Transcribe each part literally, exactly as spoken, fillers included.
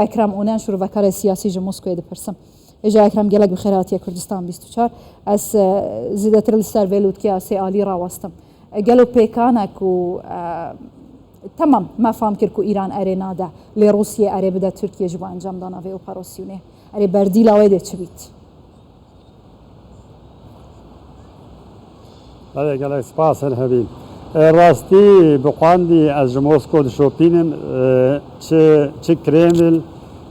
Ekrem Onen, şîrovekarê siyasî ji Moskowê dipirsim. Hêja Ekrem, gelek bi xêr hatiye Kurdistan bîst û çar. Ez, e, zêdetir li ser vê lûtkeya sê alî rawestim. E, gelo pêkan e ku, e, temam me fam kir ku Îran erê nade, lê Rûsiyê erê bide Tirkiye ji bo encamdana vê operasyonê? Erê berdîla wê dê çi bît? Belê, gelek spas her hebî. E, rastî bi qandî ez ji Mosko dişopînim, e, çi, çi Kreml,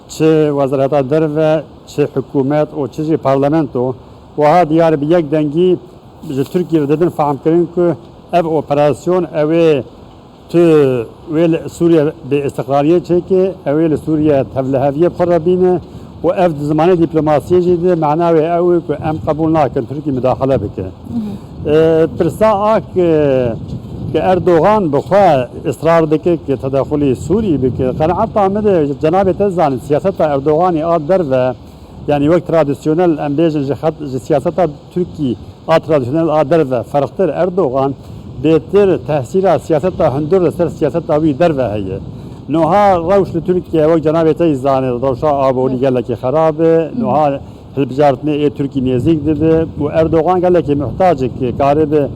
çi Wezareta Derve, çi hikûmet û çi jî parlamento, wiha diyar bi yek dengî ji Tirkiyê re didin fehmkirin ku ev operasyon ew ê tu wê li Sûriye bêîstiqrariyê çêke, ew ê li Sûriye tevliheviyê bi xwe re bîne û ev di zimanê dîplomasiyê jî de mana wê ew e ku em qebûl nakin Tirkî mudaxele bike. E, pirsa a ki, ki Erdogan bi xwe israr dike ki tedexulî Sûrî bike, qenaeta min de cenabê te zanî siyaseta Erdoganî a derve, yanî wek tradisyonel em bêjin ji xet, ji siyaseta Tirkî a tradisyonel a derve ferqtir Erdogan bêtir tehsîra siyaseta hundir li ser siyaseta wî derve heye. Niha rewş li Tirkiye wek cenabê te jî zanê, rewşa aborî gelekî xerab e. Niha hilbijartinê ê Tirkî nêzîk dibe û Erdogan gelekî muhtac e ki karibe,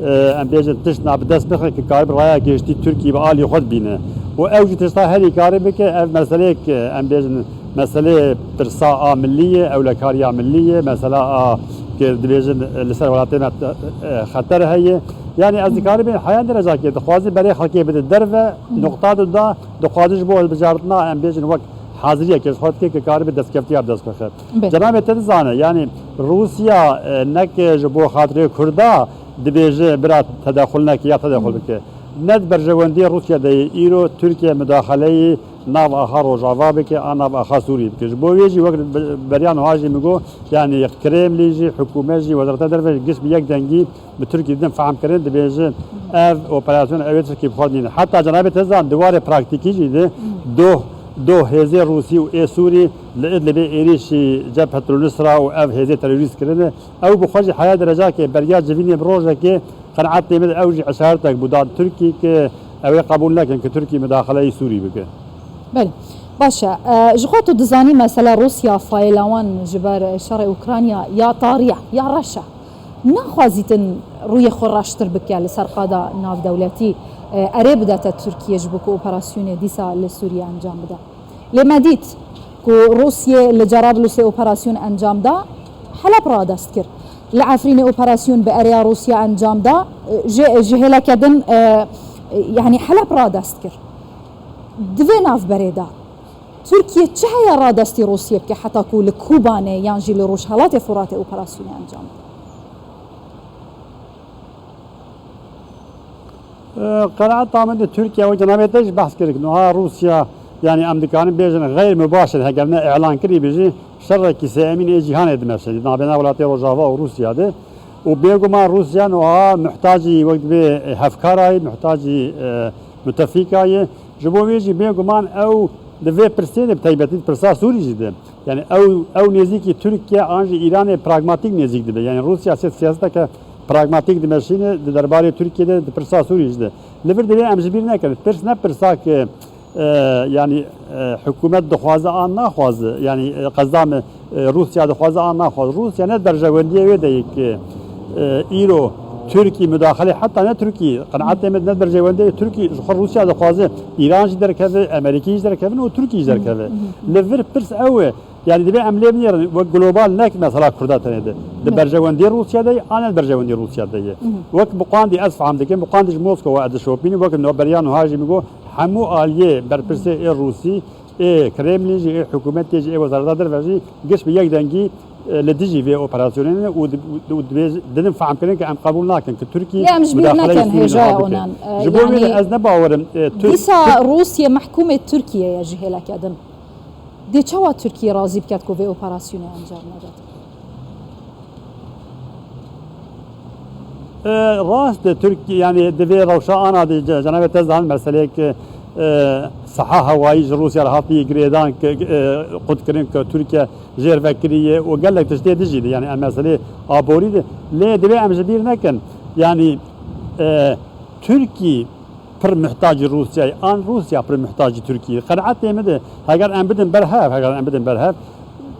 e, em bêjin tiştna bi dest bixe ki karibe raya giştî Tirkî bi alî xwe dibîne. Û ew jî tişta herî karî bike, ev meseleyek, e, em bêjin meseleyê pirsa a millî ye, ewlekariya millî ye, mesela a, ki dibêjin, e, li ser welatê me, e, xeter heye. Yanî ez dikaribî heya derecakê dixwaze berê xelkê bide derve, nuqta du da, dixwaze ji bo hilbijartina, em bêjin wek haziriyekê ji xwe dike ki karibe destkeftiya bi dest bixe. Belê. Cenabê te dizane, yanî Rûsya, e, neke ji bo xatirê Kurda dibêje bira tedexul neke ya tedexul bike. Ne di berjewendiyê Rûsya de ye, îro Tirkiye mudaxeleyê nav axa Rojava bike, a nav axa Sûrî bike. Ji bo wê jî wek beriya niha jî min got, yanî Kremlî jî, hikûmet jî, Wezareta Derve jî giş bi yek dengî bi Tirkî didin fehmkirin, dibêjin ev operasyon ew ê Tirkî bi xwe dîne. Heta cenabê te zan di warê praktîkî jî de doh, doh hêzê Rûsî û ê Sûrî li Idlibê êrîşî Cebhetul Nusra û ev hêzê terorîst kirine. Ew bi xwe jî heya derecakê beriya civînê bi rojekê qenaetê min de ew jî eşaretek bû da Tirkî ki ew ê qebûl nekin ki Tirkî mudaxeleyî Sûrî bike. Belê. Baş e. E, ji xwe tu dizanî mesela Rûsya fayêlawan ji ber şerê Ukrayna ya tarî ye, ya reş e. Naxwazîtin rûyê xwe reştir bike li ser qada navdewletî, e, erê bidete Tirkiye ji bo ku operasyonê dîsa li Sûriye encam bide. Lê me dît ku Rûsiyê li Cerablusê operasyon encam da, Heleb radest kir. Li Efrînê operasyon bi ereya Rûsiya encam da, ji, ji hêleke din, e, e, yanî Heleb radest kir. Di vê navberê de Tirkiye çi heye radestî Rûsiyê bike heta ku li Kobanê yan jî li Rojhelatê Furatê operasyonê encam bide? E, qenaeta min de Tirkiye wek cenabê te jî behs kirin. Niha Rûsya, yanî em dikarin bêjin xeyr mubaşir, heger ne îlan kirî bî jî şerekî sêyemîn ê cîhanê dimeşe. Nabêna welatê Rojava û Rûsya de. Û bêguman Rûsya niha muhtacî wek dibê hevkara ye, muhtacî, e, mutefîka ye. Ji bo wê jî bêguman ew di vê pirsê de bi taybetî di pirsa Sûrî jî de. Yani ew, ew nêzîkî Tirkiye an jî Îranê pragmatîk nêzîk dibe. Yani Rûsya sê siyaseteke pragmatîk dimeşîne di derbarê Tirkiye de di pirsa Sûrî jî de. Li vir divê em ji bîr nekin. Pirs ne pirsak, e, yani, e, hikûmet dixwaze an naxwaze. Yani, e, qezda me, e, Rûsya dixwaze an naxwaze. Rûsya ne berjewendiyê wê de ye ki, e, îro Tirkî mudaxele, heta ne Tirkî, qenaetê me ne berjewendiyê Tirkî, ji xwe Rûsya dixwaze Îran jî derkeve, Amerîkî jî derkevin û Tirkî jî derkeve. Li vir pirs ew e. Yani divê em lê binêrin, wek global, nek mesela Kurda tenê de. Di berjewendiyê Rûsya de ye, an ne berjewendiyê Rûsya de ye. Wek bi qandî ez fam dikim, bi qandî ji Moskowa ez dişopînim, wek noberiya niha jî min got, hemû aliyê berpirsê ê Rûsî, ê Kremlî jî, ê hikûmetê jî, ê wezareta derve jî giş bi yek dengî, e, li dijî vê operasyonê ne û di-, û dibê-, didin fehmkirin ki em qebûl nakin ki Tirkî Lê em ji bîr mudaxeleya nekin Sûrî hêjaya niha bike. Onan, e, Ji bo yanî wê ez ne bawerim, e, tu-, dîsa tu- Rûsya mehkûmê Tirkiyê ye ji hêleke din. Dê çawa Tirkiye razî biket ku vê operasyonê encam nedet? E, rast e, Tirk-, yani di vê rewşa ana de ce-, cenabê te zanî meseleyek, e, siha hewayî ji Rûsya re hatî girêdan, ki, e, qutkirin ku Tirkiye jêr vekiriye û gelek tiştê dijî de, yani em meselê aborî de. Lê divê em ji bîr nekin. Yani, e, Tirkî pir muhtacî Rûsyayê, an Rûsya pir muhtacî Tirkiyê. Qenaetê min de, heger em bidin berhev, heger em bidin berhev,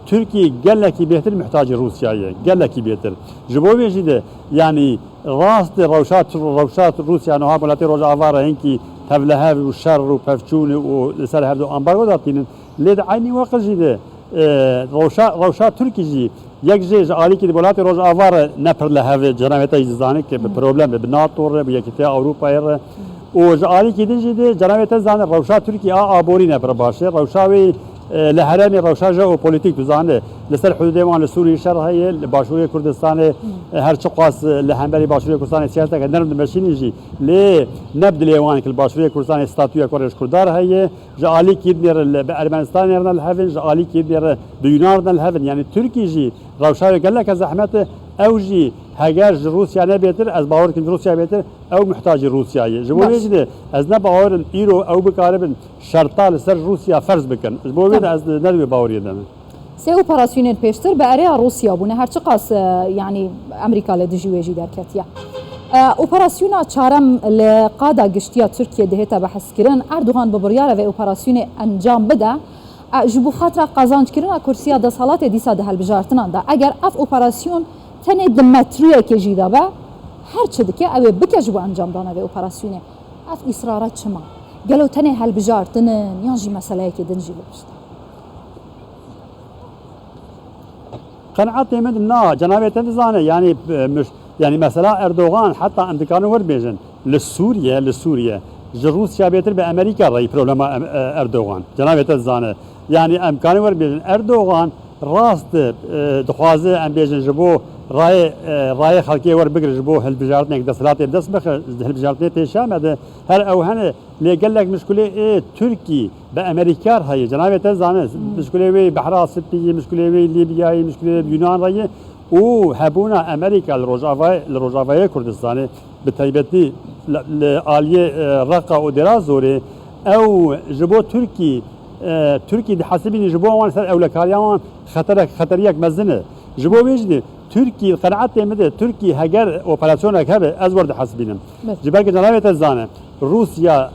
Tirkiye gelekî bêhtir muhtacî Rûsya ye, gelekî bêhtir. Ji bo vê jî de, yanî rast e rewşa, rewşa Rûsya niha welatê Rojava re hinkî tevlihev û şer û pevçûn û li ser hevdu ambargo datînin. Lê di eynî weqt jî de, e, rewşa, rewşa Tirkî jî yek jê ji alîkî di welatê Rojava re ne pir li hev e, cenabê te jî dizane ke bi problem e, bi NATO re, bi Yekîtiya Ewropayê re û ji alîkî din jî de cenabê te dizane rewşa Tirkî a aborî ne pir baş e. Rewşa wê, e, li herêmê rewşa jeopolîtîk dizane. Li ser hududê wan li Sûriyê şer heye, li Başûrê Kurdistanê, e, her çiqas, e, li hemberî Başûrê Kurdistanê siyaseteke nerm dimeşînin jî, lê ne bi dilê wan e ke li Başûrê Kurdistanê statuyek were ji Kurdan re heye. Ji alîkî dinê re li, bi Ermenistanê re ne li hev in, ji alîkî dinê re bi Yunan re ne li hev in. Yanî Tirkî jî rewşa wê geleke zehmet e. Ew jî heger ji Rûsya ne bêtir, ez bawer dikim ji Rûsya bêtir, ew muhtacî Rûsya ye. Ji bo vê jî de ez ne bawer im îro ew bikaribin şerta li ser Rûsya ferz bikin. Ji bo vê de ez ne di wê baweriyê de me. Sê operasyonên pêştir bi erêya Rûsya bûne, her çiqas, e, yanî Amerîka li dijî wê jî derketiye. E, operasyona çarem li qada giştiya Tirkiye dihête behskirin, Erdogan bi biryar e vê operasyonê encam bide. E, ji bo xatira qazanckirina kursiya desthilatê dîsa di hilbijartinan de. Eger ev operasyon tenê di metrûyekê jî de be, her çi dike, ew ê bike ji bo encamdana vê operasyonê. Ev îsrara çima? Gelo tenê hilbijartin in, yan jî meseleyekê din jî li pişt e? Qenaetê min na, cenabê te dizane, yanî, e, miş-, yanî mesela Erdogan, heta em dikarin wir bêjin, li Sûriye, li Sûriye, ji Rûsya bêtir bi Amerîka re yî problema em-, e, Erdogan. Cenabê te dizane. Yanî em karin wir bêjin, Erdogan rast, e, dixwaze em bêjin ji bo rayê, e, rayê xelkê wer bigire, ji bo hilbijartinek desthilatê bi dest bixe, hilbijartinê pêşiya me de, her ew hene, lê gelek mişkulê ê Tirkî bi Amerîka re heye. Cenabê te zane, mişkulê wê Behra Spî ye, mişkulê wê Lîbya ye, mişkulê wê Yunan re ye û hebûna Amerîka li Rojavayê, li Rojavayê Kurdistanê, bi taybetî li, li aliyê, e, Reqa û Dêra Zorê, ew ji bo Tirkî, e, Tirkî dihesibînî ji bo wan ser ewlekariya wan xeterek, xeteriyek mezin e. Ji bo vê jî de Tirkî, qenaetê min de Tirkî heger operasyonek hebe, ez wer dihesibînim. Belê. Ji ber ku cenabê te zane, Rûsya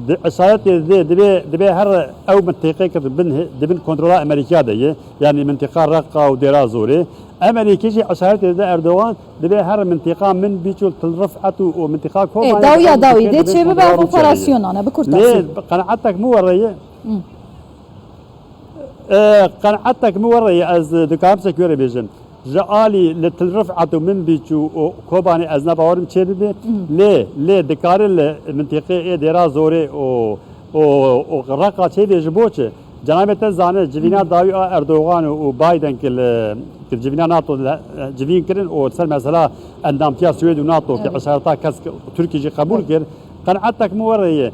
di, eşaretê dide, dibe, dibe her ew mintîqe ke di bin, di bin kontrola Amerîka de ye. Yanî mintîqa Reqa û Dêra Zorê. Amerîkê jî eşaretê dide Erdogan, dibe her mintîqa Minbîç û Til Rifet û, û mintîqa Kobanê, dawiya dawî dê çê bibe ev operasyonan, e, bi kurtasî. Lê qenaetek min were ye. E, qenaetek min were ye, ez dikarim çek were bêjim. Ji alî li Til Rifet û Minbîç û, û Kobanê ez ne bawerim çê bibe. Lê, lê dikare li mintîqê ê Dêra Zorê û, û, û Reqa çê bê ji bo çi? Cenabê te zane, civîna dawî a Erdogan û, û Biden ki li, ki civîna NATO de, civîn kirin û ser mesela endamtiya Swêd û NATO ki eşareta kesk Tirkî jî qebûl kir. Qenaetek min were ye.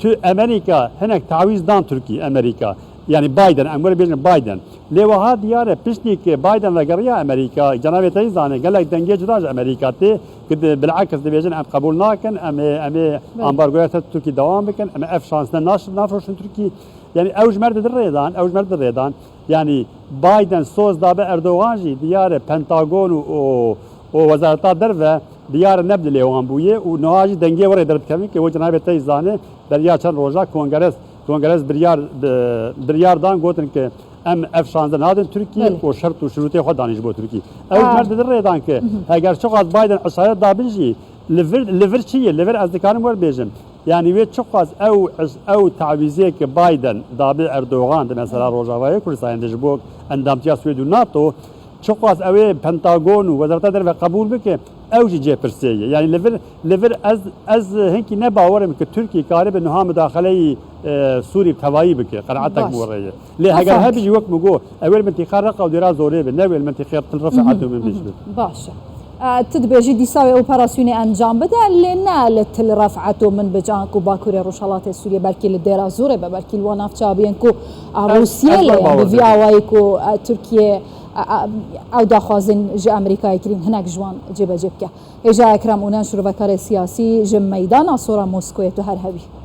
Tu Amerîka hinek tawîz dan Tirkî, Amerîka. Yanî Biden, em were bêjin Biden. Lê wiha diyar e, piştî ki Biden vegeriya Amerîka, cenabê te jî zane, gelek dengê cuda ji Amerîka tê, ki di, bilakis dibêjin, em qebûl nakin, em ê, em ê ambargoya ser Tirkî dewam bikin, em ê ev şansine naş-, nafroşin Tirkî. Yanî ew ji me re didin rêdan, ew ji me re didin rêdan. Yanî Biden soz dabe Erdogan jî, diyar e, Pentagon û, û, û Wezareta Derve diyar e ne bi dilê wan bûye û niha jî dengê were derdikevin ki wek cenabê te jî zane, beriya çend roja kongres, kongres biryar, bi-, biryar dan, gotin ki em ev şansine nadin Tirkî û şert û şirûtê xwe danî ji bo Tirkî. Ew ji me re didin rêdan ki heger çiqas Biden eşaret dabin jî, li vir, li vir çi ye? Li vir ez dikarim wer bêjim. Yanî wê çiqas ew, ew tawîzê ki Biden dabe Erdogan di mesela Rojavayê Kurdistanê de ji bo endamtiya Swêd û NATO, çiqas ew ê Pentagon û Wezareta Derve qebûl bike, ew jî cê pirsê ye. Yanî li vir, li vir ez, ez hinkî ne bawer im ki Tirkî karibe niha mudaxeleyî, e, Sûrî bi tevayî bike. Qenaetek min were ye. Lê heger hebi jî wek min got, ew ê li mintîqa Reqa û Dêra Zorê be, ne wê li mintîqê Til Rifet û Minbîç be. Baş e. E, tu dibêjî dîsa wê operasyonê encam bide, lê ne li Til Rifet û Minbîç an ku Bakurê Rojhilatê Sûriyê, belkî li Dêra Zorê be, belkî li wan navçeya biyên ku, e, Rûsiyê lê bi vî awayî ku, e, Tirkiye, e, e, ew daxwazên ji Amerîkayê kirîn, hinek ji wan cêbecê bike. Hêja Ekrem Ûnen, şirovekarê siyasî ji meydana sora Moskoyê, tu her hebî.